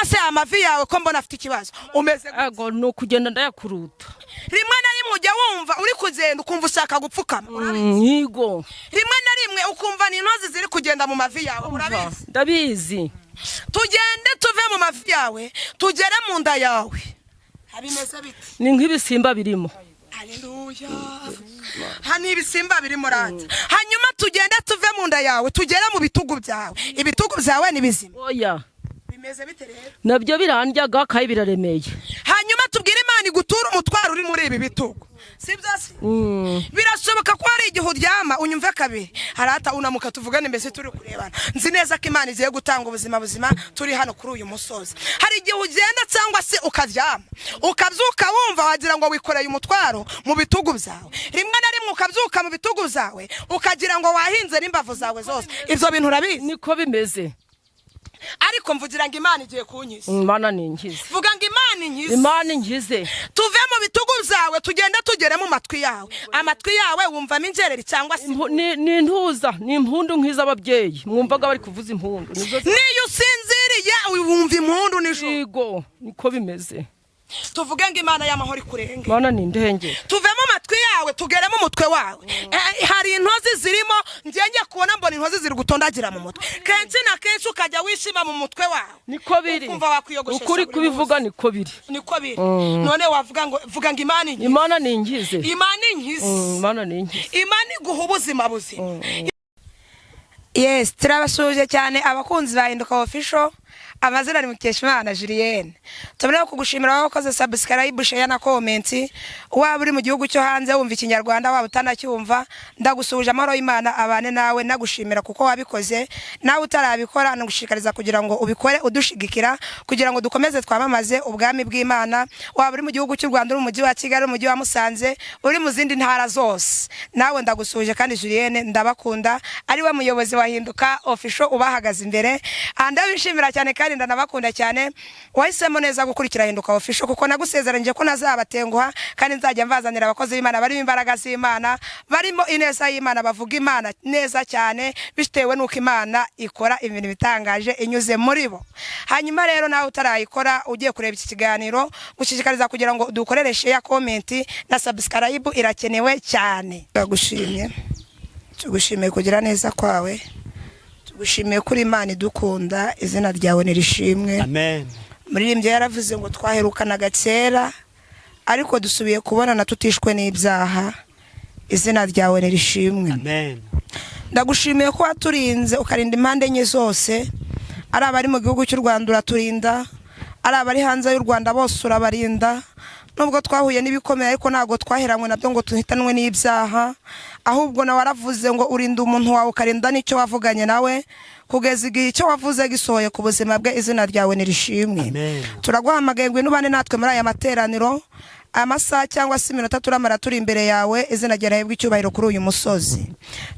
Se amavi yawe ko mbona afite ikibazo, umeze gute? Ego, ni ukugenda ndayakuruta. Rimwe na rimwe ujya wumva uri kugenda ukumva ushaka gupfukama, urabizi? Nyigo. Rimwe na rimwe ukumva ni intozi ziri kugenda mu mavi yawe, urabizi? Ndabizi. Tugende tuve mu mavi yawe tugere mu nda yawe, bimeze bite? Ni nk'ibisimba birimo. Haleluya! Hano ibisimba biri murata. Hanyuma tugende tuve mu nda yawe tugere mu bitugu byawe. Ibitugu byawe ni bizima? Oya. Bimeze bite rero? Nabyo birandyaga kandi biraremeye. Hanyuma tubwire Imana iguture umutwaro uri muri ibi bitugu, si byo se? Birashoboka ko hari igihe uryama, unyumve kabiri harata, unamuka tuvugane mbese turi kurebana. Nzi neza ko Imana igiye gutanga ubuzima buzima turi hano kuri uyu musozi. Hari igihe ugenda cyangwa se ukaryama, ukabyuka wumva wagira ngo wikoreye umutwaro mu bitugu byawe. Rimwe na rimwe ukabyuka mu bitugu byawe ukagira ngo wahinze n'imbavu zawe zose. Ibyo bintu urabizi? Niko bimeze. Ariko mvugira ngo Imana igiye kunkiza. Imana ni inkize. Vuga ngo Imana inkize. Imana inkize. Tuve mu bitugu byawe tugende tugere mu matwi yawe. Amatwi yawe wumvamo injereri cyangwa se? Ni intuza, ni impundu nk'iz'ababyeyi mwumvaga bari kuvuza impundu nizo. Niyo usinziriye wumva impundu nijoro? Yego, niko bimeze. Tuvuge ngo Imana y'amahoro ikurenge. Imana ni indengere. Tuve mu matwi yawe tugere mu mutwe wawe. Hari intozi zirimo. Ngiye kubona mbona intozi ziri gutondagira mu mutwe. Kenshi na kenshi ukajya wishima mu mutwe wawe. Niko biri. Ukumva wakwiyogoshesha Ukuri buri kubivuga niko biri. Niko biri. None wavuga ngo, vuga ngo Imana inkize. Imana ni inkize. Imana inkize. Imana ni inkize. Imana iguha ubuzima buzima. Yes, turabasuhuje cyane abakunzi ba Hinduka Official. Amazina ni Mukeshimana Julienne. Tubona kugushimira wowe wakoze subscribe, share na comment. Waba uri mu gihugu cyo hanze wumva Ikinyarwanda, waba utanacyumva, ndagusuhuje, amahoro y'Imana abane nawe. Nagushimira kuko wabikoze. Nawe utarabikora, nagushishikariza kugira ngo ubikore udushigikira kugira ngo dukomeze twamamaze ubwami bw'Imana. Waba uri mu gihugu cy'u Rwanda, uri mu mujyi wa Kigali, mu mujyi wa Musanze, uri mu zindi ntara zose, nawe ndagusuhuje. Kandi Julienne ndabakunda, ari we muyobozi wa Hinduka Official ubahagaze imbere. Ndabishimira cyane kandi ndanabakunda cyane. Wahisemo neza gukurikira Hinduka Official, kuko nagusezeranyije ko ntazabatenguha kandi nzajya mbazanira abakozi b'Imana barimo imbaraga z'Imana, barimo ineza y'Imana, bavuga Imana neza cyane bitewe n'uko Imana ikora ibintu bitangaje inyuze muri bo. Hanyuma rero nawe utarayikora ugiye kureba iki kiganiro, gushishikariza kugira ngo dukorere share, comment na subscribe, irakenewe cyane. Turagushimye, tugushimiye kugira neza kwawe, tugushimiye kuri Imana idukunda. Izina ryawe nirishimwe. Amen. Muririmbyi yaravuze ngo twaherukanaga kera ariko dusubiye kubonana tutishwe n'ibyaha. Izina ryawe nirishimwe. Amen. Ndagushimiye ko waturinze, ukarinda impande enye zose. Ari abari mu gihugu cy'u Rwanda uraturinda, ari abari hanze y'u Rwanda bose urabarinda. Nubwo twahuye n'ibikomeye, ariko ntabwo twaheranywe nabyo ngo duhitanwe n'ibyaha. Ahubwo nawe waravuze ngo urinda umuntu wawe, ukarinda n'icyo wavuganye nawe kugeza igihe icyo wavuze gisohoye ku buzima bwe. Izina ryawe nirishimwe. Amen. Turaguhamagaye ngo ubane natwe muri aya materaniro, amasaha cyangwa se iminota turamara turi imbere yawe. Izina ryawe rihabwe icyubahiro kuri uyu musozi.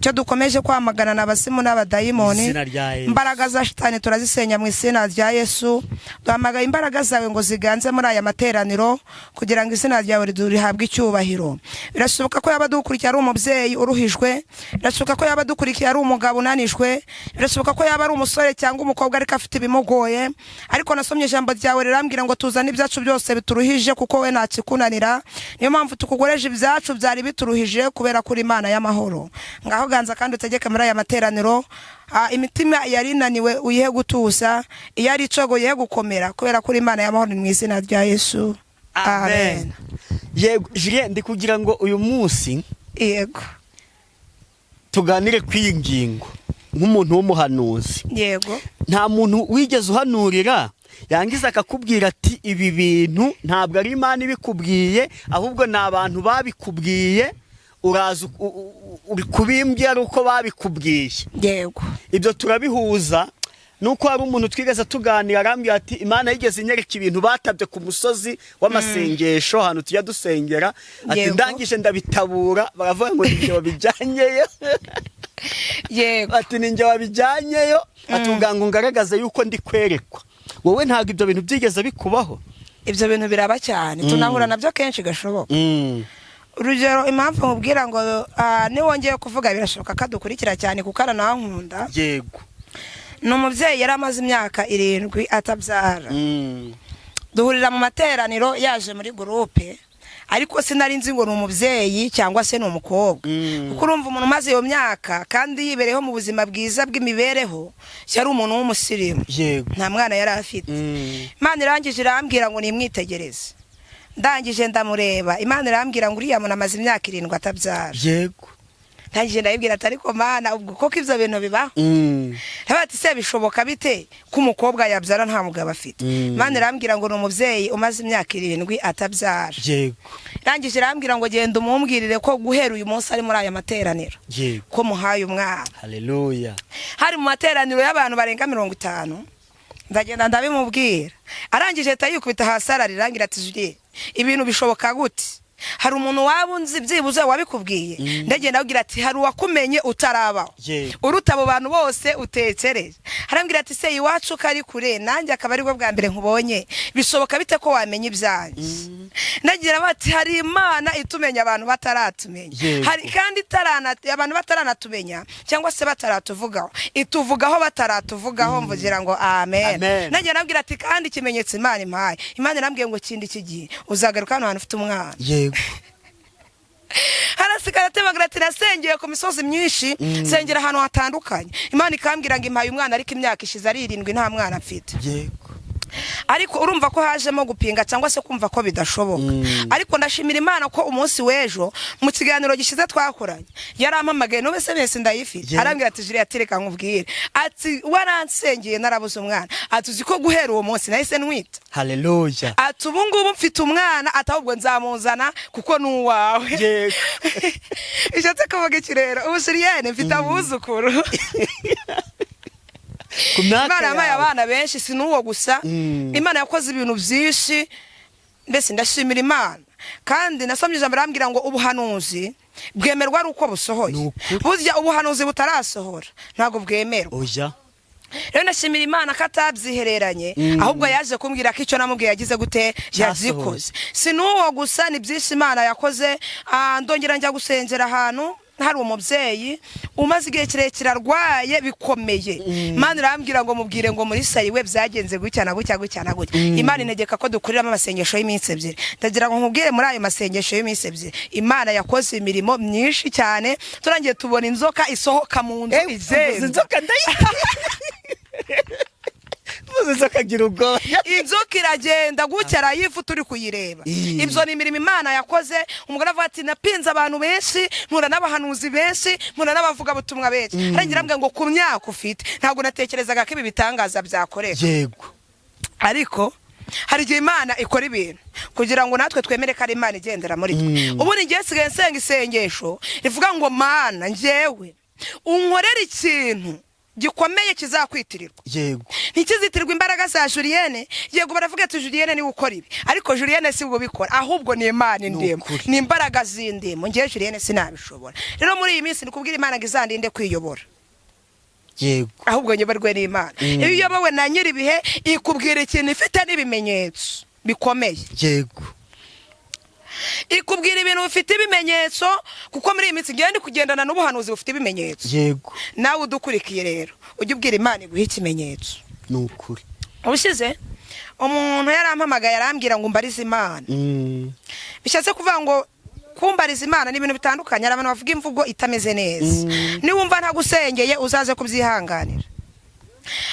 Icyo dukomeje kwamagana ni abasimu n'abadayimoni. Izina rya Yesu. Imbaraga za shitani turazisenya mu izina rya Yesu. Duhamagaye imbaraga zawe ngo ziganze muri aya materaniro kugira ngo izina ryawe rihabwe icyubahiro. Birashoboka ko yaba dukurikiye ari umubyeyi uruhijwe, birashoboka ko yaba dukurikiye ari umugabo unanijwe, birashoboka ko yaba ari umusore cyangwa umukobwa ariko afite ibimugoye. Ariko nasomye ijambo ryawe rirambwira ngo tuzane ibyacu byose bituruhije kuko we ntakikunanira. Niyo mpamvu tukugoreje ibyacu byari bituruhije kubera ko uri Imana y'amahoro. Ngaho ganza kandi utegeke muri aya materaniro. Imitima yari inaniwe uyihe gutuza, iyo ari icogo uyihe gukomera, kubera ko uri Imana y'amahoro. Ni mu izina rya Yesu, amen. Yego Julien, ndi kugira ngo uyu munsi tuganire ku iyi ngingo nk'umuntu w'umuhanuzi. Nta muntu wigeze uhanurira yangiza akakubwira ati ibi bintu ntabwo ari Imana ibikubwiye, ahubwo ni abantu babikubwiye, uraza uri kubimbwira ari uko babikubwiye? Yego. Ibyo turabihuza nuko hari umuntu twigeze tuganira arambwira ati Imana yigeze inyereka ibintu batabye ku musozi w'amasengesho ahantu tujya dusengera, ati ndangije ndabitabura, baravuga ngo ni njye wabijyanyeyo. Ati ni njye wabijyanyeyo, ati ubwa ngo ngaragaze yuko ndi kwerekwa. Wowe ntabwo ibyo bintu byigeze bikubaho? Ibyo bintu biraba cyane, tunahura nabyo kenshi gashoboka. Urugero, impamvu nkubwira ngo niwongeye kuvuga, birashoboka ko adukurikira cyane kuko aranankunda. Ni umubyeyi yari amaze imyaka 7 atabyara. Duhurira mu materaniro yaje muri groupe, ariko sinari nzi ngo ni umubyeyi cyangwa se ni umukobwa, kuko urumva umuntu umaze iyo myaka kandi yibereyeho mu buzima bwiza bw'imibereho, yari umuntu w'umusirimu. Nta mwana yari afite. Imana irangije irambwira ngo nimwitegereze. Ndangije ndamureba, Imana irambwira ngo uriya muntu amaze imyaka 7 atabyara. Ndangije ndayibwira ati ariko Mana, ubwo koko ibyo bintu bibaho? Ati se bishoboka bite ko umukobwa yabyara nta mugabo afite? Imana irambwira ngo ni umubyeyi umaze imyaka 7 atabyara. Irangije irambwira ngo genda umumbwirire ko guhera uyu munsi ari muri aya materaniro, ko muhaye umwana. Haleluya. Hari mu materaniro y'abantu barenga 50. Ndagenda ndabimubwira, arangije ahita yikubita hasi ararira, arangira ati Julie, ibintu bishoboka gute? Hari umuntu waba unzi byibuze wabikubwiye? Ndagenda abwira ati hari uwakumenye utarabaho, uruta abo bantu bose utekereje. Arambwira ati se iwacu ko ari kure, nanjye akaba aribwo bwa mbere nkubonye, bishoboka bite ko wamenya ibyanjye? Ndagira bati hari Imana itumenya abantu bataratumenya. Hari kandi abantu bataranatumenya cyangwa se bataratuvugaho, ituvugaho bataratuvugaho. Mvugira ngo amen. Amen. Nagira nabwira ati kandi ikimenyetso Imana impaye, Imana irambwiye ngo kindi iki gihe uzagaruka hano hantu ufite umwana. Harasigara atemagira ati nasengeye ku misozi myinshi, nsengera ahantu hatandukanye, Imana ikambwira ngo impaye umwana, ariko imyaka ishize ari 7 nta mwana mfite. Ariko urumva ko hajemo gupinga cyangwa se kumva ko bidashoboka. Ariko ndashimira Imana ko umunsi w'ejo mu kiganiro gishize twakoranye yarampamagaye, n'ubu SMS ndayifite. Arambwira ati Julie, ati reka nkubwire, ati waransengeye narabuze umwana, ati uzi ko guhera uwo munsi nahise ntwita? Haleluya. Ati ubu ngubu mfite umwana, ati ahubwo nzamuzana kuko ni uwawe. Bishatse kuvuga iki rero? Ubu Julienne mfite abuzukuru. Ku myaka Imana yampaye yawe. abana benshi, si n'uwo gusa. Imana yakoze ibintu byinshi, mbese ndashimira Imana. Kandi nasomye ijambo rambwira ngo ubuhanuzi bwemerwa ari uko busohoye. Ni ukuri. Burya ubuhanuzi butarasohora ntabwo bwemerwa. Oya. Rero ndashimira Imana ko atabyihereranye, ahubwo yaje kumbwira ko icyo namubwiye yagize gute? Cyasohoye. Yagikoze. Si n'uwo gusa, ni byinshi Imana yakoze. Ndongera njya gusengera ahantu hari umubyeyi umaze igihe kirekire arwaye bikomeye. Imana irambwira ngo mubwire ngo muri sayiwe byagenze gutya na gutya, gutya na gutya. Imana integeka ko dukuriramo amasengesho y'iminsi 2. Ndagira ngo nkubwire, muri ayo masengesho y'iminsi 2 Imana yakoze imirimo myinshi cyane. Turangiye tubona inzoka isohoka mu nzu Uvuze igenda. inzoka ndayi, uvuze inzoka agira ubwoba. Inzoka iragenda gutya, arayifu turi kuyireba. Ibyo ni imirimo Imana yakoze. Umugore avuga ati napinze abantu benshi, mpura n'abahanuzi benshi, mpura n'abavugabutumwa benshi, arangira ambwira ngo ku myaka ufite ntabwo natekerezaga ko ibi bitangaza byakoreka. Ariko hari igihe Imana ikora ibintu kugira ngo natwe twemere ko ari Imana igendera muri twe. Ubu ni ngiye nsigaye nsenga isengesho rivuga ngo Mana, njyewe unkorere ikintu gikomeye kizakwitirirwa, ntikizitirwa imbaraga za Julienne. Yego, baravuga ati Julienne niwe ukora ibi, ariko Julienne si we ubikora, ahubwo ni Imana indimo, ukuri. ni imbaraga z'indimo. Ngewe Julienne sinabishobora. Rero muri iyi minsi ni kubwira Imana ngo izandinde kwiyobora, ahubwo nyoborwe n'Imana. Iyo uyobowe na nyir'ibihe, ikubwira ikintu ifite n'ibimenyetso bikomeye. Ikubwira ibintu bifite ibimenyetso, kuko muri iyi minsi ngewe ndi kugendana n'ubuhanuzi bufite ibimenyetso. Nawe udukurikiye rero, ujye ubwira Imana iguhe ikimenyetso. Ni ukuri. Ubushize umuntu yarampamagaye, arambwira ngo mbarize Imana. Bishatse kuvuga ngo kumbariza Imana ni ibintu bitandukanye. Hari abantu bavuga imvugo itameze neza. Niwumva ntagusengeye, uzaze kubyihanganira.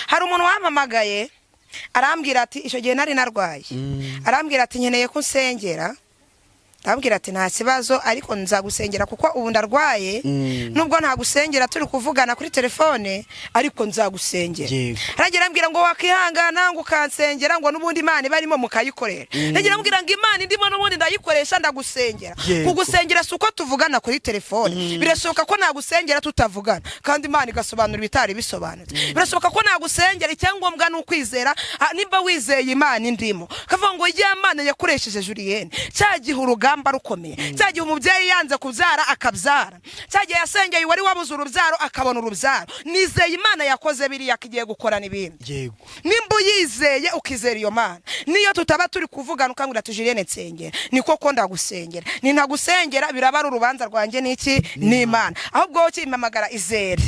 Hari umuntu wampamagaye, arambwira ati icyo gihe nari narwaye, arambwira ati nkeneye ko unsengera. Ndabwira ati nta kibazo, ariko nzagusengera kuko ubu ndarwaye. Nubwo ntagusengera turi kuvugana kuri telefone, ariko nzagusengera. Aragira ambwira ngo wakihangana ngo ukansengera, ngo n'ubundi Imana ibarimo mukayikorera. Aragira ambwira ngo Imana indimo n'ubundi ndayikoresha, ndagusengera. Kugusengera si uko tuvugana kuri telefone. Birashoboka ko nagusengera tutavugana kandi Imana igasobanura ibitari bisobanutse. Birashoboka ko nagusengera, icyangombwa ni ukwizera. Nimba wizeye Imana indimo, kavuga ngo ya Mana yakoresheje Julienne cya gihe urugamba rukomeye, cya gihe umubyeyi yanze kubyara akabyara, cya gihe yasengeye uwari wabuze urubyaro akabona urubyaro, nizeye Imana yakoze biriya ko igiye gukora n'ibindi. Nimba uyizeye, ukizera iyo Mana, niyo tutaba turi kuvugana, ukangurira ati Julienne nsengera, ni koko ndagusengera. Nintagusengera biraba ari urubanza rwanjye n'iki? N'Imana. Ahubwo wowe ukimpamagara, izere.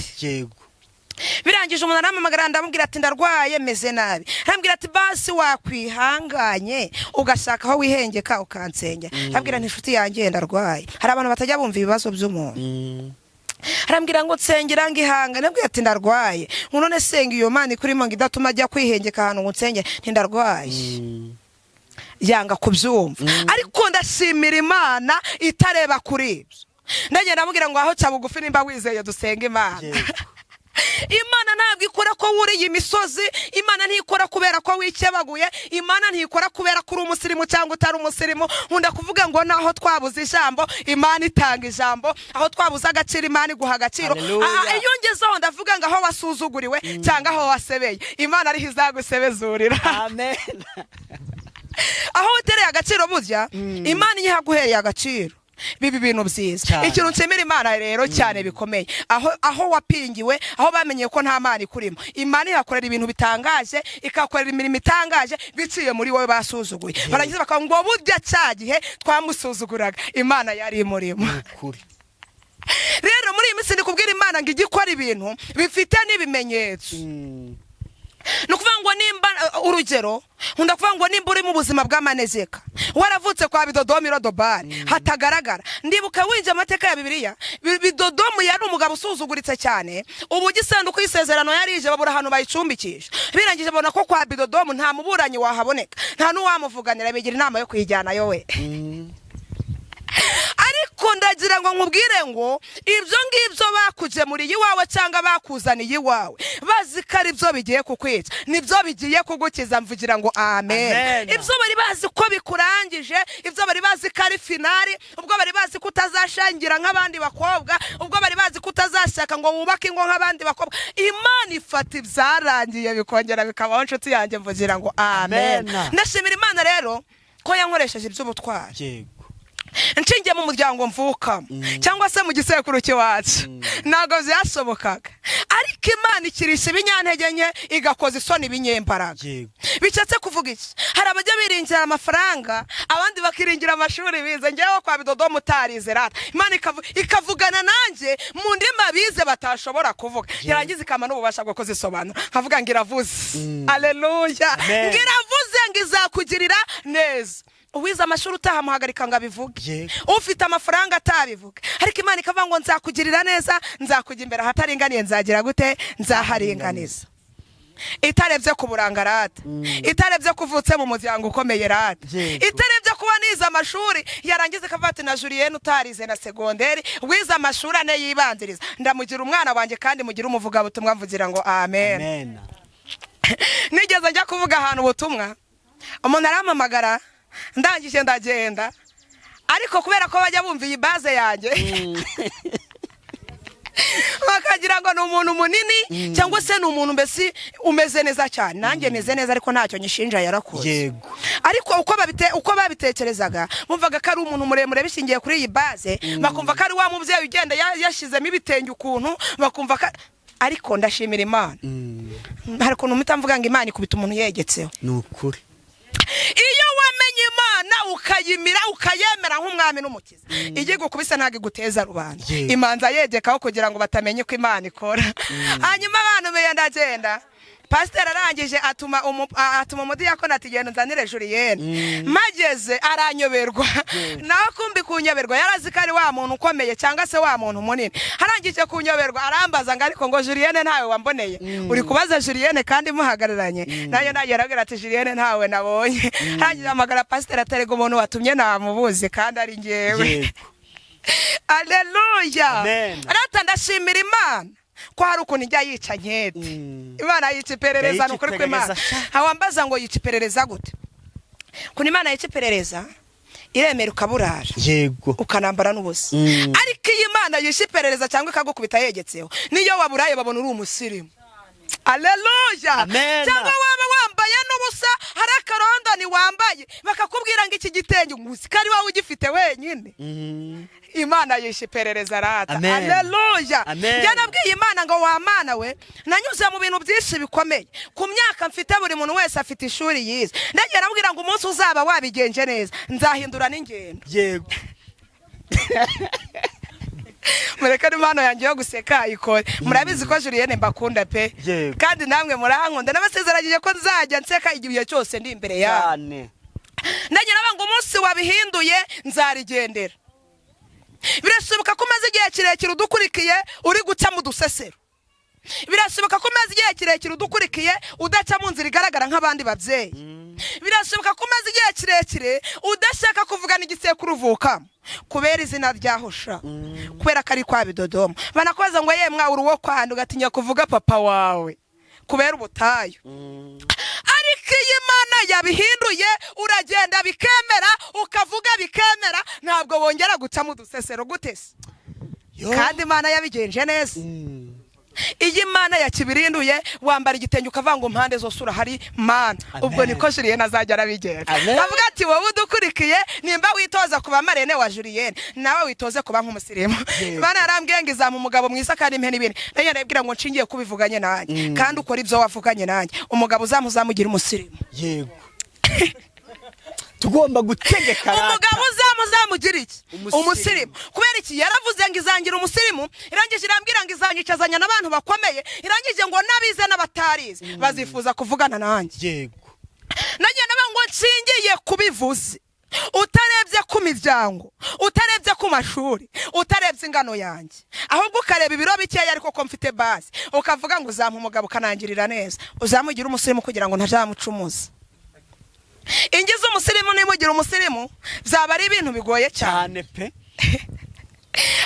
Birangije umuntu arampamagara, ndamubwira ati ndarwaye, meze nabi. Arambwira ati basi wakwihanganye ugashaka aho wihengeka ukansengera. Arambwira nti inshuti yanjye, ndarwaye. Hari abantu batajya bumva ibibazo by'umuntu. Arambwira ngo nsengera, ngo ihangane. Ndabwira ati ndarwaye. Ngo none senga iyo Mana ikurimo ngo idatuma ajya kwihengeka ahantu ngo nsengere, ntindarwaye. Yanga kubyumva, ariko ndashimira Imana itareba kuri ibyo. Ndagenda ndamubwira ngo aho ca bugufi, nimba wizeye dusenga Imana. Imana ntabwo ikora ko wuriye imisozi. Imana ntikora kubera ko wikebaguye. Imana ntikora kubera ko uri umusirimu cyangwa utari umusirimu. Nkunda kuvuga ngo naho twabuze ijambo, Imana itanga ijambo. Aho twabuze agaciro, Imana iguha agaciro. Hallelujah. Iyo ngezeho ndavuga ngo aho wasuzuguriwe cyangwa aho wasebeye, Imana ariho izagusebezurira. Amen. Aho watereye agaciro, burya Imana iyo ihaguhereye agaciro biba ibintu byiza. Ikintu nshimira Imana rero cyane bikomeye, aho wapingiwe, aho bamenye ko nta Mana ikurimo, Imana ihakorera ibintu bitangaje, ikahakorera imirimo itangaje biciye muri wowe basuzuguye. Barangiza bakavuga ngo burya cya gihe twamusuzuguraga Imana yari imurimo. Ukuri. Rero muri iyi minsi ndi kubwira Imana ngo ijye ikora ibintu bifite n'ibimenyetso. Ni ukuvuga ngo nimba urugero, nkunda kuvuga ngo nimba uri mu buzima bw'amanegeka, waravutse kwa Bidodomu irodobari hatagaragara. Ndibuka winjiye amateka ya Bibiliya, Bidodomu yari umugabo usuzuguritse cyane. Ubu isanduku y'isezerano yari ije, babura ahantu bayicumbikisha. Birangije babona ko kwa Bidodomu nta muburanyi wahaboneka, nta n'uwamuvuganira, bigira inama yo kuyijyanayo we. Ariko ndagira ngo nkubwire ngo ibyo ngibyo bakugemuriye iwawe cyangwa bakuzaniye iwawe bazi ko ari byo bigiye kukwica, nibyo bigiye kugukiza. Mvugira ngo amen. Amen. Ibyo bari bazi ko bikurangije, ibyo bari bazi ko ari finale, ubwo bari bazi ko utazashangira nk'abandi bakobwa, ubwo bari bazi ko utazashaka ngo wubake ingo nk'abandi bakobwa, Imana ifata ibyarangiye bikongera bikabaho. Inshuti yanjye, mvugira ngo amen. Amen. Ndashimira Imana rero ko yankoresheje iby'ubutwari. Nshingiye mu muryango mvukamo cyangwa se mu gisekuru cy'iwacu, ntabwo byashobokaga, ariko Imana ikirisha ibinyantege nke, igakoza isoni ibinyembaraga. Bishatse kuvuga iki? Hari abajya biringira amafaranga, abandi bakiringira amashuri bize. Ngewe kwa Bidodomu utarize rata, Imana ikavugana nanjye mu ndimi abize batashobora kuvuga, yarangiza ikampa n'ububasha bwo kuzisobanura, nkavuga ngo iravuze. Aleluya. Amen. Ngo iravuze ngo izakugirira neza. Uwize amashuri utahamuhagarika ngo abivuge, ufite amafaranga atabivuga, ariko Imana ikavuga ngo nzakugirira neza, nzakujya imbere, ahataringaniye nzagira gute? Nzaharinganiza. Itarebye ku buranga rata, itarebye ko uvutse mu muryango ukomeye rata, itarebye kuba nize amashuri, yarangiza ikavuga ati na Julienne utarize na segonderi, wize amashuri ane yibanziriza, ndamugira umwana wanjye kandi mugire umuvugabutumwa. Mvugira ngo amen. Amen. Nigeze njya kuvuga ahantu ubutumwa, umuntu arampamagara, ndangije ndagenda, ariko kubera ko bajya bumva iyi baze yanjye bakagira ngo ni umuntu munini cyangwa se ni umuntu mbese umeze neza cyane. Nanjye meze neza, ariko ntacyo nyishinja, yarakoze. Ariko uko babitekerezaga, bumvaga ko ari umuntu muremure bishingiye kuri iyi baze, bakumva ko ari wa mubyeyi ugenda yashyizemo ibitenge ukuntu, bakumva ko. Ariko ndashimira Imana, hari ukuntu mpita mvuga ngo Imana ikubita umuntu yegetseho. Ni ukuri. Iyo wamenye Imana, ukayimira, ukayemera nk'umwami n'umukiza, ijya igukubise ntabwo iguteza rubanda. Imanza yegekaho kugira ngo batamenye uko Imana ikora. Hanyuma abantu meya, ndagenda, pasiteri arangije atuma umudiyakoni ati genda nzanire Julienne. Mageze aranyoberwa. Nawe kumbi kunyoberwa yarazi ko ari wa muntu ukomeye cyangwa se wa muntu munini. Arangije kunyoberwa arambaza ngo ariko ngo Julienne ntawe wamboneye? Uri kubaza Julienne kandi muhagararanye nayo? Nayo ati Julienne ntawe nabonye. Arangije amagara pasiteri atarega umuntu watumye namubuze kandi ari njyewe. Aleluya. Amen. Rata ndashimira Imana ko hari ukuntu ijya yica nkete. Imana yica iperereza. Yica Ni ukuri kw'Imana. iperereza sha. Wambaza ngo yica iperereza gute? Ukuntu Imana yica iperereza, iremera ukaburara, ukanambara n'ubusa. Ariko iyo Imana yishe iperereza cyangwa ikagukubita yegetseho, niyo waburaye babona uri umusirimu. Aleluya. Amen. Cyangwa waba wambaye n'ubusa, hari akarondoni wambaye, bakakubwira ngo iki gitenge nguzi ko ari wowe ugifite wenyine. Imana yishe iperereza rata. Amen. Aleluya. Amen. Njye nabwiye Imana ngo wa Mana we, nanyuze mu bintu byinshi bikomeye ku myaka mfite. Buri muntu wese afite ishuri yize. Ndagiye nabwira ngo umunsi uzaba wabigenje neza nzahindura n'ingendo. Mureke n'impano yanjye yo guseka ikore. Murabizi ko Julienne mbakunda pe. Yego. Kandi namwe murankunda. Nabasezeranyije ko nzajya nseka igihe cyose ndi imbere yawe. Cyane. Ndagira ngo umunsi wabihinduye nzarigendera. Birashoboka ko umaze igihe kirekire udukurikiye uri guca mu dusesero. Birashoboka ko umaze igihe kirekire udukurikiye udaca mu nzira igaragara nk'abandi babyeyi. Birashoboka ko umaze igihe kirekire udashaka kuvugana igisekuru uvukamo kubera izina rya Hosha, kubera ko ari kwa Bidodomo. Banakubaza ngo: "Ye mwa, uri uwo kwanda?" Ugatinya kuvuga papa wawe kubera ubutayu. Ariko iyo Imana yabihinduye, uragenda bikemera, ukavuga bikemera, ntabwo wongera guca mu dusesero. Gute se? Yo. Kandi Imana yabigenje neza. Iyo Imana yakibirinduye, wambara igitenge ukavuga ngo: "Mpande zose urahari, Mana." Ubwo Amen. niko Julienne azajya arabigenza. Amen. Avuga ati: "Wowe udukurikiye, nimba witoza kuba marraine wa Julienne, nawe witoze kuba nk'umusirimu." Yego. Imana yarambwiye ngo izampa umugabo mwiza kandi impe n'ibindi. Nanjye ndabibwira ngo nshingiye kubivuganye nanjye kandi ukora ibyo wavuganye nanjye, umugabo uzamugira umusirimu. Yego, tugomba gutegeka rata. Umugabo uzamugira iki? Umusirimu. Umusirimu. Kubera iki? Yaravuze ngo izangira umusirimu. Irangije irambwira ngo izanyicazanya n'abantu bakomeye. Irangije ngo n'abize n'abatarize bazifuza kuvugana nanjye. Nagiye nawe ngo nshingiye kubivuze, utarebye ku miryango, utarebye ku mashuri, utarebye ingano yanjye, ahubwo ukareba ibiro bikeya ariko ko mfite base, ukavuga ngo uzampa umugabo ukanangirira neza, uzamugira umusirimu kugira ngo ntazamucumuza. Ingize umusirimu nimugira umusirimu, byaba ari ibintu bigoye cyane. Cyane pe.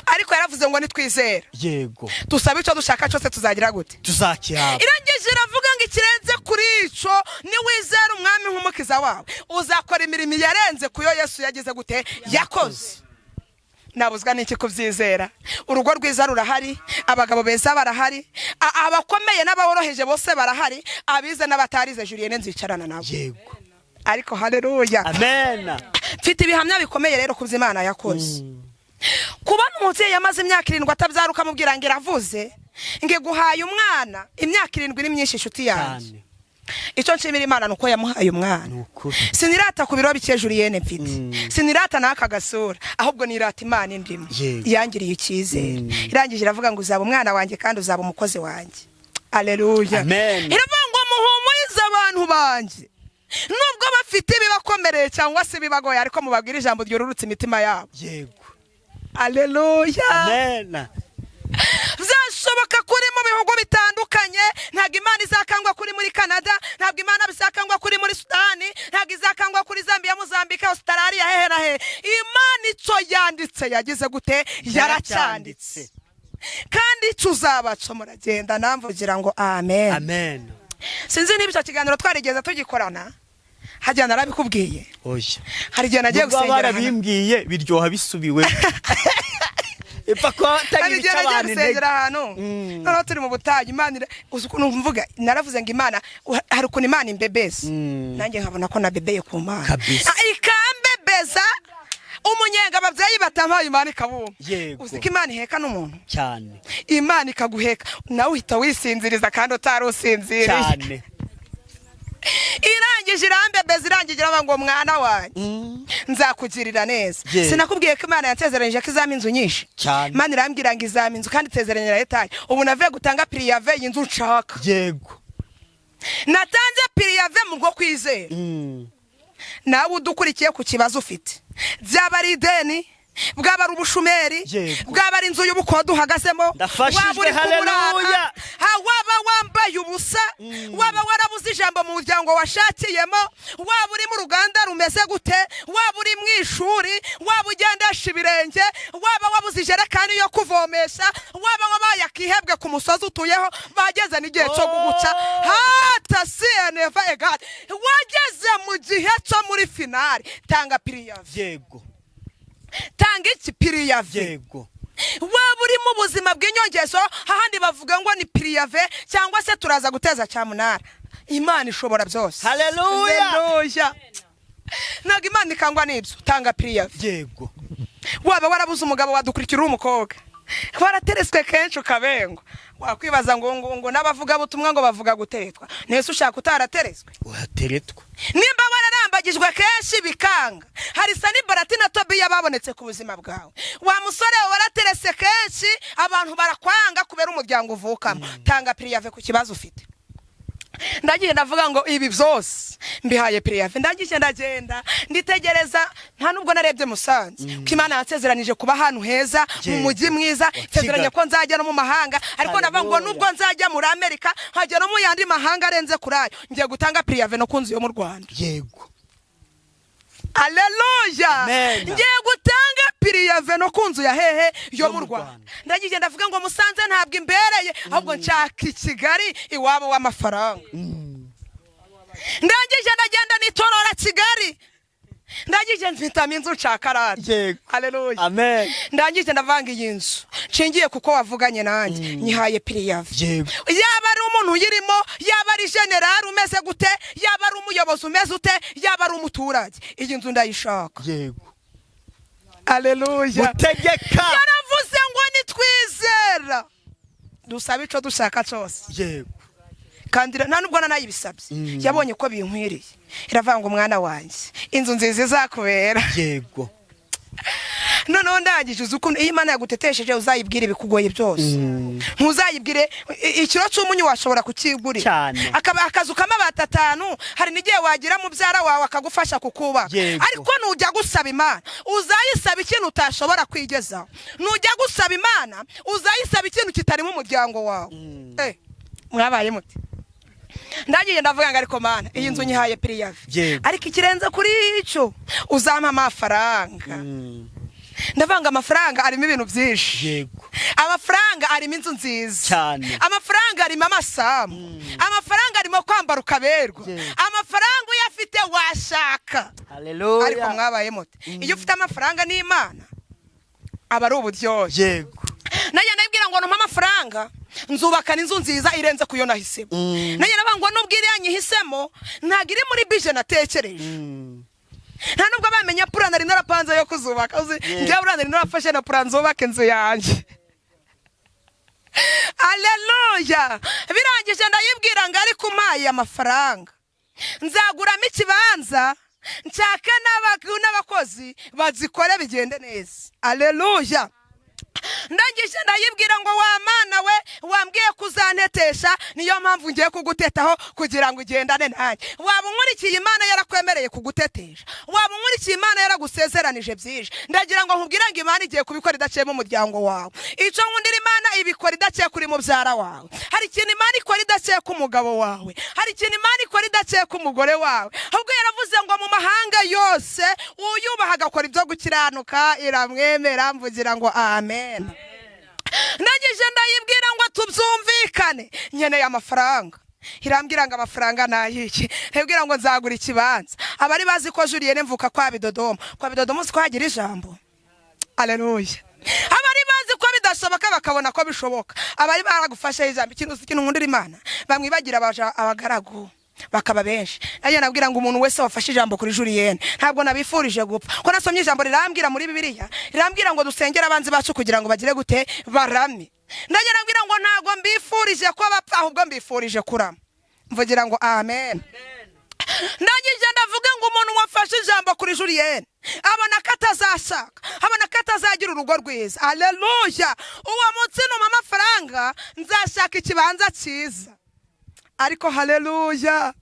Ariko yaravuze ngo nitwizera, dusaba icyo dushaka cyose, tuzagira gute? Tuzakihabwa. Irangije iravuga ngo ikirenze kuri icyo, niwizera Umwami nk'umukiza wawe, uzakora imirimo yarenze ku yo Yesu yagize gute? Yakoze. Nabuzwa n'iki kubyizera? Urugo rwiza rurahari, abagabo beza barahari, abakomeye n'aboroheje bose barahari, abize n'abatarize. Julienne nzicarana nabo. Ariko haleluya! Amen. Mfite ibihamya bikomeye rero ku byo Imana yakoze. Kubona umubyeyi yamaze imyaka 7 atabyara, ukamubwira ngo iravuze ngo iguhaye umwana, imyaka 7 ni myinshi, inshuti yanjye. Cyane. Icyo nshimira Imana ni uko yamuhaye umwana. Ni ukuri. Sinirata ku biro bike Julienne mfite, sinirata n'aka gasura, ahubwo nirata Imana indimo. Yangiriye icyizere, irangije iravuga ngo uzaba umwana wanjye kandi uzaba umukozi wanjye. Aleluya! Amen. Iravuga ngo muhumurize abantu banjye nubwo bafite ibibakomereye cyangwa se ibibagoye, ariko mubabwire ijambo ryururutse imitima yabo. Aleluya! Amen. Byashoboka kuri mu bihugu bitandukanye. Ntabwo Imana izakangwa kuri muri Canada, ntabwo Imana bizakangwa kuri muri Sudani, ntabwo izakangwa kuri Zambia, Mozambique, Australia, hehe na hehe. Imana icyo yanditse yagize gute? Yaracyanditse. Kandi icyo uzabaca muragenda namvugira ngo amen. Amen. Sinzi niba icyo kiganiro twarigeze tugikorana, hajya narabikubwiye. Oya. Hari igihe nagiye Nubwo gusengera ahantu. barabimbwiye, biryoha bisubiwe, ipfa kuba Hari atagira igihe icyo nagiye abantu intege. gusengera ahantu, noneho turi mu butayu, Imana uzi ukuntu mvuga? Naravuze ngo Imana, hari ukuntu Imana imbebeza, nanjye nkabona ko nabebeye ku Mana. Kabisa. Ah, ikambebeza umunyenga ababyeyi batampaye, Imana ikabumpa. Uzi ko Imana iheka n'umuntu? Cyane. Imana ikaguheka, nawe uhita wisinziriza kandi utari usinziriye. Cyane. Irangije irambebeza, irangije iravuga ngo: "Mwana wanjye, nzakugirira neza." Sinakubwiye ko Imana yansezeranyije ko izampa inzu nyinshi? Cyane. Imana irambwira ngo izampa inzu kandi isezeranya na etaje. Ubu navuye gutanga préavis y'inzu nshaka. Natanze préavis mu bwo kwizera. Nawe udukurikiye, ku kibazo ufite, byaba ari ideni, bwaba ari ubushumeri, bwaba ari inzu y'ubukode uhagazemo, Ndafashijwe, waba uri kuburara, haleluya. Waba wambaye ubusa, waba warabuze ijambo mu muryango washakiyemo, waba uri mu ruganda rumeze gute, waba uri mu ishuri, waba ugendesha ibirenge, waba wabuze ijerekani yo kuvomesha, waba wabaye akihebwe ku musozi utuyeho, bageze n'igihe cyo kuguca hata siyeneva egare, wageze mu gihe cyo muri finale, tanga préavis. Tanga iki? Préavis. Waba uri mu buzima bw'inyongezo, hahandi bavuga ngo ni préavis cyangwa se turaza guteza cyamunara, Imana ishobora byose. Haleluya. Haleluya! Ntabwo Imana ikangwa n'ibyo. Tanga préavis. Waba warabuze umugabo, wadukurikira uri umukobwa, warateretswe kenshi ukabengwa, wakwibaza ngo n'abavugabutumwa ngo bavuga guteretwa, nese ushaka utarateretswe? Urateretwa. Nimba wararambagijwe kenshi bikanga, Hari Sanibarati na Tobiya babonetse ku buzima bwawe. Wa musore we, waraterese kenshi, abantu barakwanga kubera umuryango uvukamo. Tanga préavis ku kibazo ufite. Ndagiye, ndavuga ngo ibi byose mbihaye préavis. Ndagiye, ndagenda, nditegereza. Nta nubwo narebye Musanze, ko Imana yansezeranije kuba ahantu heza mu mujyi mwiza. Wa Nsezeranye Kigali. ko nzajya no mu mahanga, ariko ndavuga ngo Haleluya. nubwo nzajya muri Amerika, nkajya no mu yandi mahanga arenze kuri ayo, ngiye gutanga préavis no ku nzu yo mu Rwanda. Aleluya. Amen. Ngiye gutanga préavis no ku nzu ya hehe? Yo Yo mu mu Rwanda. Rwanda. Ndagiye, ndavuga ngo Musanze ntabwo imbereye, ahubwo nshaka i Kigali, iwabo w'amafaranga. Ndangije, ndagenda, nitorora Kigali. Ndangije, mfitamo inzu, nshaka radi. Aleluya. Amen. Ndangije, ndavanga iyi nzu nshingiye kuko wavuganye nanjye, nyihaye préavis. Yaba ari umuntu uyirimo, yaba ari général umeze gute, yaba ari umuyobozi umeze ute, yaba ari umuturage, iyi nzu ndayishaka. Aleluya. Gutegeka. Yaravuze ngo nitwizera, dusaba icyo dushaka cyose. Kandi nta nubwo nanayibisabye, yabonye ko binkwiriye, iravuga ngo umwana wanjye, inzu nziza izakubera. Noneho ndangije, uzi ukuntu iyo Imana yagutetesheje uzayibwira ibikugoye byose? Ntuzayibwire ikiro cy'umunyu washobora kukigurira. Cyane. Akaba akazu k'amabati 5, hari n'igihe wagira mubyara wawe akagufasha kukubaka. Ariko nujya gusaba Imana, uzayisaba ikintu utashobora kwigezaho. Nujya gusaba Imana, uzayisaba ikintu kitarimo umuryango wawe. Mwabaye muti? Ndagiye, ndavuga ngo ariko Mana, iyi nzu nyihaye préavis, ariko ikirenze kuri icyo, uzampa amafaranga. Ndavanga amafaranga arimo ibintu byinshi. Amafaranga arimo inzu nziza. Amafaranga arimo amasambu. Amafaranga arimo kwambara ukaberwa. Amafaranga uyafite washaka. Haleluya. Ariko mwabaye muti? Iyo ufite amafaranga n'Imana, aba ari uburyohe. Nanjye ndabwira ngo numpe amafaranga, nzubaka n'inzu nziza irenze ku yo nahisemo. Nanjye ndavuga ngo nubwo iriya nyihisemo, ntabwo iri muri budget natekereje. Nta nubwo bamenya plan nari narapanze yo kuzubaka. Uzi, njyewe plan nari narafashe na plan nzubaka inzu yanjye. Aleluya. Birangije, ndayibwira ngo ariko umpaye amafaranga, nzaguramo ikibanza, nshake n'abakozi bazikore, bigende neza. Aleluya. Ndangije, ndayibwira ngo wa Mana we, wambwiye kuzantetesha, niyo mpamvu ngiye kugutetaho kugira ngo ugendane nanjye. Waba unkurikiye Imana yarakwemereye kugutetesha, waba unkurikiye Imana yaragusezeranije byinshi, ndagira ngo nkubwire ngo Imana igiye kubikora idaciyemo umuryango wawe. Icyo nkundira Imana, ibikora idaciye kuri mubyara wawe. Hari ikintu Imana ikora idaciye ku mugabo wawe, hari ikintu Imana ikora idaciye ku mugore wawe. Ahubwo yaravuze ngo mu mahanga yose uyubaha agakora ibyo gukiranuka iramwemera. Mvugira ngo amen. Ndangije, ndayibwira ngo tubyumvikane, nkeneye amafaranga. Irambwira ngo amafaranga ni ayiki? Ndabwira ngo nzagura ikibanza. Abari bazi ko Julienne mvuka kwa Bidodomo, kwa Bidodomo uzi ko hagira ijambo. Aleluya. Abari bazi ko bidashoboka bakabona ko bishoboka, abari baragufashe ijambo. Ikintu uzi, ikintu nkundira Imana, bamwibagira abagaragu bakaba benshi. Nanjye nabwira ngo umuntu wese wafashe ijambo kuri Julienne, ntabwo nabifurije gupfa, ko nasomye ijambo rirambwira muri Bibiliya, rirambwira ngo dusengere abanzi bacu kugira ngo bagire gute? Barame. Nanjye nabwira ngo ntabwo mbifurije ko bapfa, ahubwo mbifurije kurama. Mvugira ngo amen. Ndangije, ndavuga ngo umuntu wafashe ijambo kuri Julienne, abona ko atazashaka, abona ko atazagira urugo rwiza, aleluya, uwo munsi numa amafaranga nzashaka ikibanza cyiza. Ariko haleluya,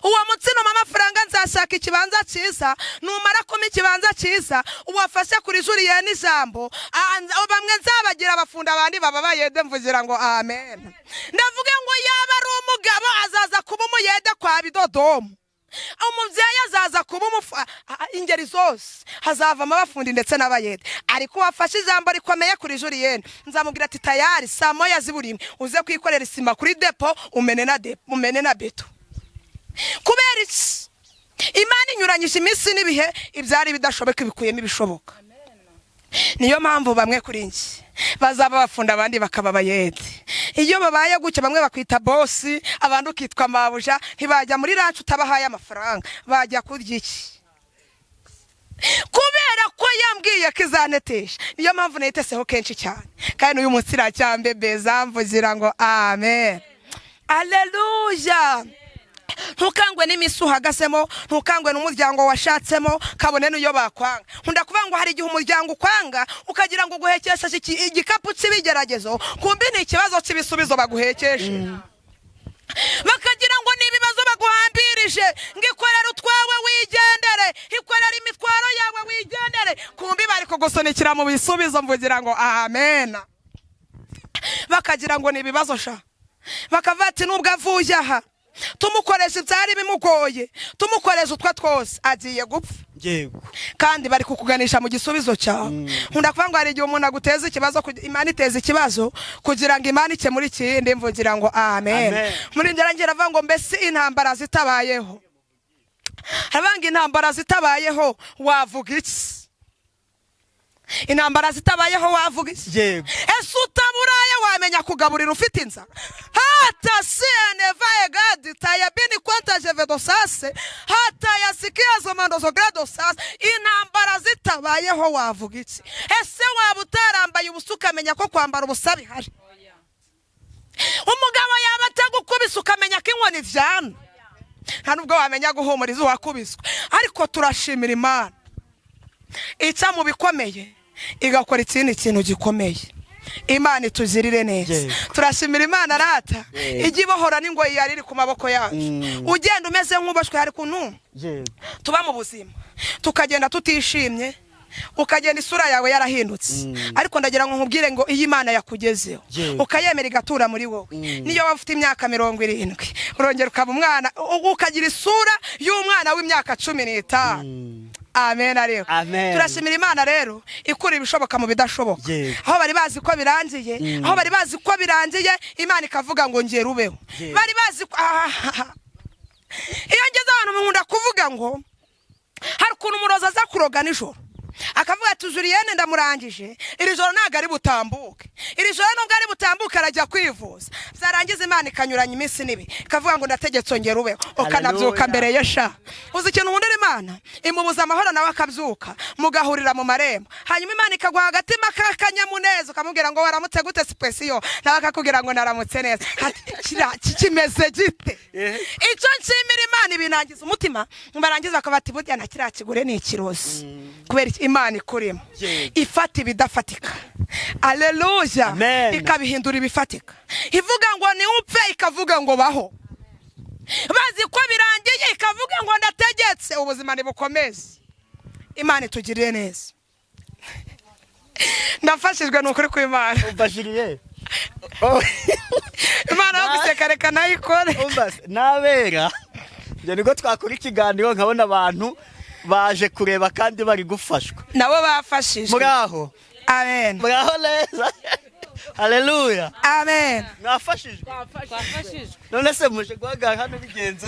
uwo munsi numa amafaranga nzashaka ikibanza cyiza. Numara kumpa ikibanza cyiza, uwafashe kuri Julienne ijambo, bamwe nzabagira abafunda, abandi baba bayede. Mvugira ngo amen. Ndavuga ngo yaba ari umugabo, azaza kuba umuyede kwa Bidodomu. Umubyeyi azaza kuba ingeri zose hazavamo abafundi ndetse n'abayede. Ariko uwafashe ijambo rikomeye kuri Julienne, nzamubwira ati tayari saa 1 ziburimwe uze kwikorera isima kuri dépôt, umene na dépôt, umene na béton. Kubera iki? Imana inyuranyije iminsi n'ibihe, ibyari bidashoboka ibikuyemo ibishoboka. Niyo mpamvu bamwe kuri njye bazaba bafunda, abandi bakaba abayede. Iyo babaye gutya, bamwe bakwita boss, abandi ukitwa mabuja. Ntibajya muri lunch utabahaye amafaranga. Bajya kurya iki? Kubera ko yambwiye ko izantetesha, niyo mpamvu nayiteseho kenshi cyane, kandi uyu munsi iracyambebeza. Mvugira ngo amen, aleluya. Ntukangwe n'imisi uhagazemo, ntukangwe n'umuryango washatsemo, kabone n'iyo bakwanga. Nkunda kuvuga ngo hari igihe umuryango ukwanga ukagira ngo uguhekesheje igikapu cy'ibigeragezo, kumbi ni ikibazo cy'ibisubizo baguhekeshe. Bakagira ngo ni ibibazo baguhambirije, ngo ikorere utwawe wigendere, ikorere imitwaro yawe wigendere, kumbi bari kugusunikira mu bisubizo. Mvugira ngo amena. Bakagira ngo ni ibibazo sha, bakavuga ati nubwo avuye aha tumukoresha ibyari bimugoye, tumukoresha utwo twose, agiye gupfa. Kandi bari kukuganisha mu gisubizo cyawe. Nkunda kuvuga ngo hari igihe umuntu aguteza ikibazo, Imana iteza ikibazo kugira ngo Imana ikemure ikindi. Mvugira ngo amen. Amen. Muri ngeragere avuga ngo mbese intambara zitabayeho, aravuga ngo intambara zitabayeho wavuga iki? Intambara zitabayeho wavuga iki? Ese utaburaye wamenya kugaburira ufite inzara? Hata sieneva egadi tayabini kwanta jevedosase hata yasikia zomandozo gradosase. Intambara zitabayeho wavuga iki? Ese waba utarambaye ubusa ukamenya ko kwambara ubusa bihari? Umugabo yaba atagukubise ukamenya ko inkoni ivyana? Nta nubwo wamenya guhumuriza uwakubiswe. Ariko turashimira Imana ica mu bikomeye igakora ikindi kintu gikomeye. Imana itugirire neza. Turashimira Imana rata ijya ibohora n'ingoyi yari iri ku maboko yacu. Ugenda umeze nk'uboshwe, hari kuntu tuba mu buzima tukagenda tutishimye, ukagenda isura yawe yarahindutse. Ariko ndagira ngo nkubwire ngo iyo Imana yakugezeho, ukayemera igatura muri wowe, niyo waba ufite imyaka 70 urongera ukaba umwana, ukagira isura y'umwana w'imyaka 15. Amen. Ariko Amen. turashimira Imana rero ikura ibishoboka mu bidashoboka. Aho bari bazi ko birangiye, aho bari bazi ko birangiye, Imana ikavuga ngo ngera ubeho. Bari bazi ko iyo ngeze ahantu nkunda kuvuga ngo hari ukuntu umurozi aza kuroga nijoro akavuga ati Julienne ndamurangije iri joro, ntabwo ari butambuke iri joro, nubwo ari butambuke arajya kwivuza. Byarangiza Imana ikanyuranya iminsi n'ibi, ikavuga ngo ndategetse ongera ubeho, ukanabyuka Hallelujah. mbere ye sha. Uzi ikintu nkundira Imana? Imubuza amahoro, nawe akabyuka mugahurira mu marembo, hanyuma Imana ikaguha agatima k'akanyamuneza, ukamubwira ngo waramutse gute sipesiyo, nawe akakubwira ngo naramutse neza. Ati, "Kiriya kimeze gite?" Icyo nshimira Imana, ibinangiza umutima, barangiza bakaba bati burya na kiriya kigure ni ikirozi. Kubera iki? Imana ikurimo ifata ibidafatika, aleluya, Amen. ikabihindura ibifatika. Ivuga ngo niwupfe, ikavuga ngo baho. Bazi ko birangiye, ikavuga ngo ndategetse ubuzima ntibukomeze. Imana itugirire neza. Ndafashijwe, ni ukuri kw'Imana. Umva Julienne. Imana yo guseka reka nayikore. Umva se, nabera njye nibwo twakora ikiganiro nkabona abantu baje kureba kandi bari gufashwa. Nabo bafashijwe. Muri aho. Amen. Muri aho neza, haleluya. Amen. Mwafashijwe? Twafashijwe. None se muje guhagarara hano bigenze?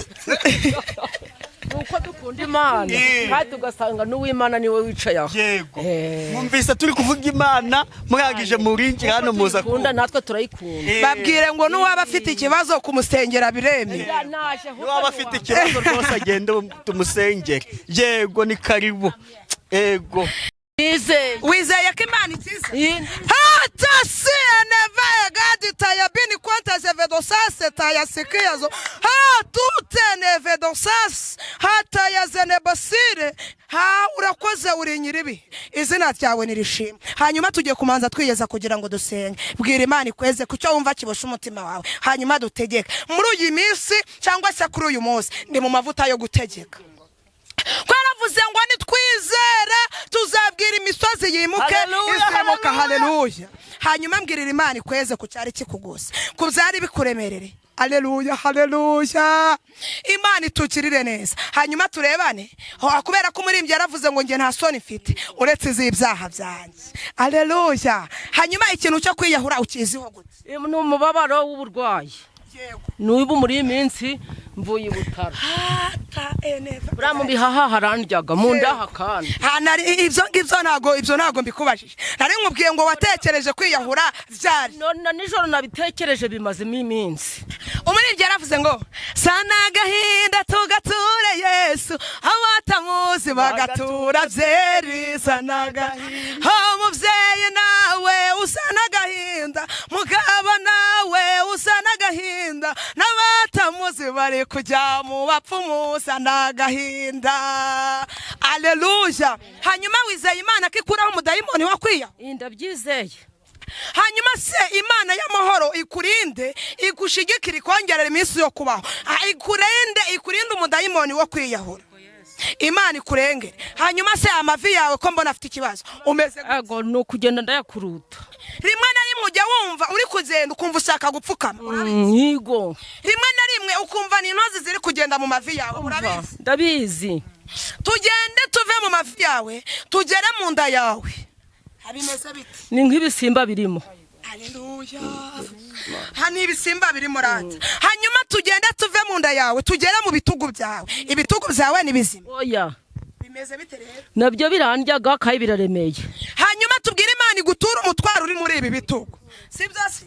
Ni uko dukunda Imana kandi tugasanga n'uw'Imana niwe wicaye aho. Mwumvise turi kuvuga Imana, murangije murinjira hano muza Tuyikunda, natwe turayikunda. Babwire ngo n'uwaba afite ikibazo kumusengera biremewe. Naje ahubwo. Niwaba afite ikibazo rwose agende tumusengere. Yego, ni karibu, yego. Nizeye. Wizeye ko Imana ikiza? Iyi- Hata sieneva gadi tayabini kwanta zevedosase tayasikiyazo hatutenevedosase hatayazenebasire ha. Urakoze, uri nyiribi, izina ryawe nirishimwe. Hanyuma tugiye kumanza twiyeza kugira ngo dusenge. Bwira Imana ikweze ku cyo wumva kiboshe umutima wawe, hanyuma dutegeke muri iyi minsi cyangwa se kuri uyu munsi. Ndi mu mavuta yo gutegeka ko yaravuze ngo nitwizera tuzabwira imisozi yimuke. Haleluya, izimuka. haleluya. Haleluya. Hanyuma mbwirira Imana ikweze ku cyari kikugose, ku byari bikuremerere. Aleluya, haleluya. Imana itugirire neza. Hanyuma turebane. Kubera ko umuririmbyi yaravuze ngo njye nta soni mfite uretse iz'ibyaha byanjye. Aleluya. Hanyuma ikintu cyo kwiyahura ukiziho gute? Ni umubabaro w'uburwayi. N'ubu muri iyi minsi mvuye i Butaro. Buriya mu bihaha harandyaga, mu nda hakandi. Ha, ibyo ngibyo ntabwo, ibyo ntabwo mbikubajije. Nari nkubwiye ngo watekereje kwiyahura byari? None nijoro nabitekereje, bimazemo iminsi. Umuririmbyi yaravuze ngo sana agahinda tugature Yesu, abatamuzi bagatura byeri. Sana agahinda, umubyeyi nawe usana agahinda, mugabo nawe usana agahinda. Agahinda n'abatamuzi bari kujya mu bapfumusa, ni agahinda. Aleluya. Hanyuma wizeye Imana ko ikuraho umudayimoni wo kwiyahura? Ndabyizeye. Hanyuma se Imana y'amahoro ikurinde, igushigikire, ikongerera iminsi yo kubaho. Ikurinde, ikurinde umudayimoni wo kwiyahura. Imana ikurengere. Hanyuma se amavi yawe ko mbona afite ikibazo, umeze gute? Ego, ni ukugenda ndayakuruta. Rimwe na rimwe ujya wumva uri kugenda ukumva ushaka gupfukama, urabizi? Yego. Rimwe na rimwe ukumva ni intozi ziri kugenda mu mavi yawe, urabizi? Ndabizi. Tugende tuve mu mavi yawe tugere mu nda yawe, bimeze bite? Ni nk'ibisimba birimo. Aleluya. Hano ibisimba biri murata. Hanyuma tugende tuve mu nda yawe tugere mu bitugu byawe. Ibitugu byawe ni bizima? Oya. Bimeze bite rero? Nabyo birandyaga kandi biraremeye. Hanyuma tubwire Imana iguture umutwaro uri muri ibi bitugu, si byo se?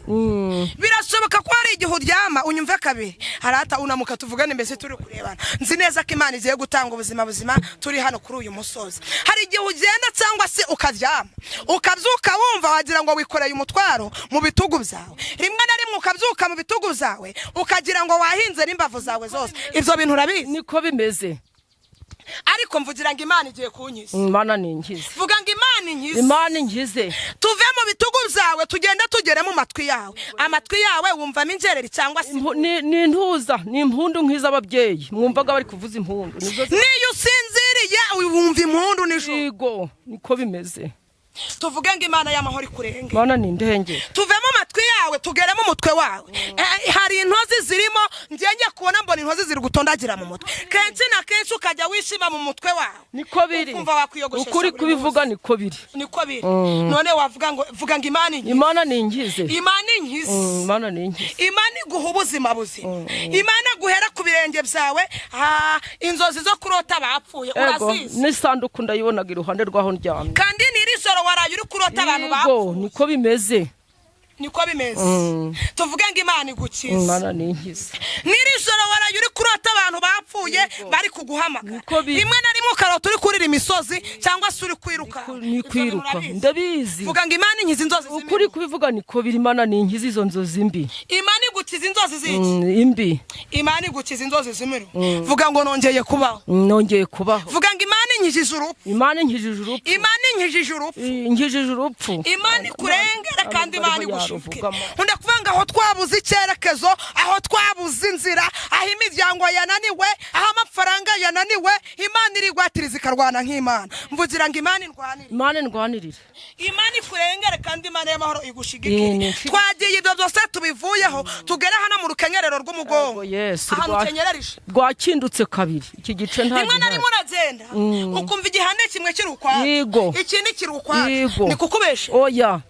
Birashoboka ko hari igihe uryama, unyumve kabiri harata, unamuka tuvugane mbese turi kurebana. Nzi neza ko Imana igiye gutanga ubuzima buzima. Turi hano kuri uyu musozi, hari igihe ugenda cyangwa se ukaryama ukabyuka wumva wagira ngo wikoreye umutwaro mu bitugu byawe. Rimwe na rimwe ukabyuka mu bitugu byawe ukagira ngo wahinze n'imbavu zawe zose. Ibyo bintu urabizi? Niko bimeze. Ariko mvugira ngo Imana igiye kunkiza. Imana ni inkize. Vuga ngo Imana inkize. Imana inkize. Tuve mu bitugu byawe tugende tugere mu matwi yawe. Amatwi yawe wumvamo injereri cyangwa se? Ni intuza, ni impundu nk'iz'ababyeyi mwumvaga bari kuvuza impundu nizo. Niyo usinziriye wumva impundu nijoro? Yego, niko bimeze. Tuvuge ngo Imana y'amahoro ikurenge. Imana ni indengere. Tuve mu matwi yawe tugere mu mutwe wawe. Hari intozi zirimo. Njye kubona mbona intozi ziri gutondagira mu mutwe kenshi na kenshi, ukajya wishima mu mutwe wawe. Niko biri. Ukumva wakwiyogoshesha Ukuri buri kubivuga niko biri. Niko biri. None wavuga ngo, vuga ngo Imana inkize. Imana ni inkize. Imana inkize. Imana ni inkize. Imana iguha ubuzima buzima. Imana guhera ku birenge byawe. Inzozi zo kurota bapfuye, Ego. urazizi? N'isanduku ndayibonaga iruhande rw'aho ndyamye. Kandi n'iri joro waraye uri kurota abantu Yego. bapfuye? Niko bimeze. Niko bimeze. Tuvuge ngo Imana igukize. Imana ni inkize. N'iri joro waraye uri kurota abantu bapfuye bari kuguhamagara? Niko biri. Rimwe na rimwe ukarota uri kurira imisozi cyangwa se uri kwiruka? Ni Ibyo bintu kwiruka. urabizi? Ndabizi. Vuga ngo Imana inkize inzozi Ukuri z'imibi. kubivuga niko biri. Imana ni inkize izo nzozi mbi. Imana igukiza inzozi z'iki? Imbi. Imana igukiza inzozi z'imibi. Vuga ngo nongeye kubaho. Nongeye kubaho. Vuga ngo Imana inkijije urupfu. Imana inkijije urupfu. Imana inkijije urupfu. Inkijije urupfu. Imana ikurengere kandi Imana igushikire. Yaruvugamo. Nkunda kuvuga ngo aho twabuze icyerekezo, aho twabuze inzira, aho imiryango yananiwe, aho amafaranga yananiwe, Imana irigwatiriza ikarwana nk'Imana. Mvugira ngo Imana indwanire. Imana indwanirire. Imana ikurengere kandi Imana y'amahoro igushigikire. Ni Twagiye, ibyo byose tubivuyeho, tugere hano mu rukenyerero rw'umugongo. Yego, Yesu. Ahantu ukenyereje. Rwakindutse kabiri iki gice nta Rimwe na gihari. rimwe uragenda ukumva igihande kimwe kiri ukwacyo, Yego. ikindi kiri ukwacyo. Yego. Ni kukubesha? Oya.